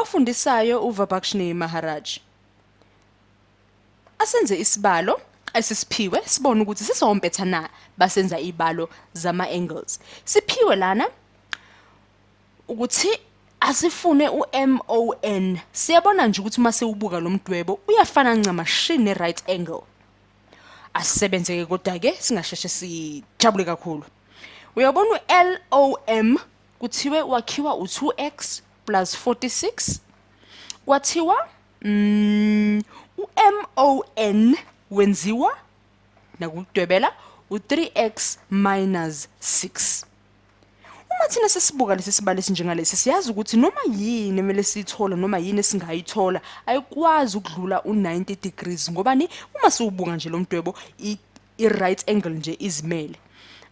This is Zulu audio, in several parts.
Ofundisayo uVabakshni Maharaj. Asenze isibalo esisiphiwe, sibone ukuthi sisompetha na basenza ibalo zama-angles. Siphiwe lana ukuthi asifune u-MON. Siyabona nje ukuthi uma siwubuka lo mdwebo uyafana ncamashi ne-right angle. Asisebenze-ke kodwa-ke singasheshe sijabule kakhulu. Uyabona u-LOM kuthiwe wakhiwa u-2x plus 46, kwathiwa u-MON wenziwa nakudwebela u-3x minus 6. Uma thina sesibuka lesi sibalo esinjengalesi, siyazi ukuthi noma yini emele siyithole, noma yini esingayithola, ayikwazi ukudlula u-90 degrees. Ngobani? Uma siwubuka nje lo mdwebo, i-right angle nje izimele.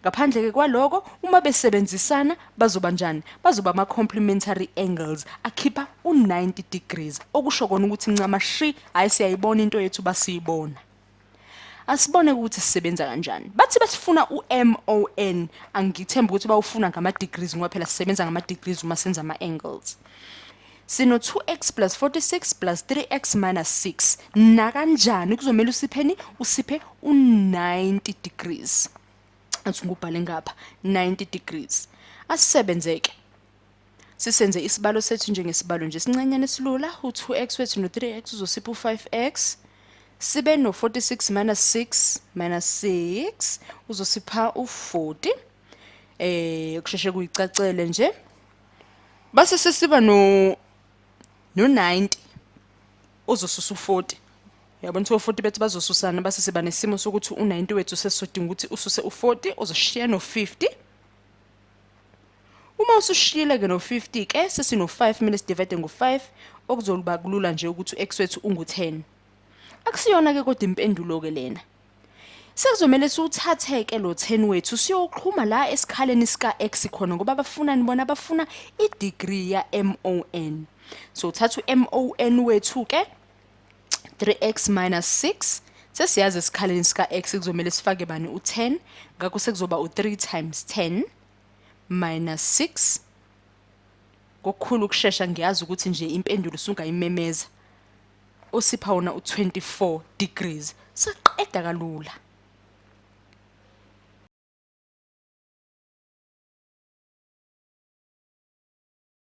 Ngaphandle-ke kwaloko, uma besebenzisana bazoba njani? Bazoba ama-complementary angles akhipha u-90 degrees, okusho kona ukuthi ncamashi, hhayi, siyayibona into yethu, basiyibona. Asibone ukuthi sisebenza kanjani. Bathi basifuna u-MON, angithembi ukuthi bawufuna ngama-degrees, ngoba phela sisebenza ngama-degrees uma senza ama-angles. Sino 2x plus 46 plus 3x minus 6. Nakanjani kuzomele usipheni? Usiphe u-90 degrees. Athi ngubhale ngapha 90 degrees. Asisebenzeke. Sisenze isibalo sethu njengesibalo nje sincanyana esilula, u-2x wethu no-3x uzosipha u-5x. Sibe no-46 minus 6 minus 6 uzosipha u-40. Kusheshe kuyicacele nje. Base sesiba no 90 ozosusa u-40. Uyabona ukuthi o-40 bethu bazosusana, base siba nesimo sokuthi u-90 wethu sesizodinga ukuthi ususe u-40, uzoshiya no-50. Uma usushiyile ke no-50 ke, sesino-5, kumele sidivide ngo-5, okuzoba kulula nje ukuthi u-x wethu ungu-10. Akusiyona ke kodwa impendulo ke lena. Sekuzomele siwuthathe ke lo 10 wethu siyowuxhuma la esikhaleni sika x khona, ngoba bafunani bona? Bafuna i-degree ya MON. So uthatha u-MON wethu ke, 3x minus 6, sesiyazi esikhaleni sika x kuzomele sifake bani? U-10. Ngakho sekuzoba u-3 times 10 minus 6. Ngokukhulu ukushesha ngiyazi ukuthi nje impendulo usungayimemeza, usipha wona u-24 degrees. Saqeda kalula.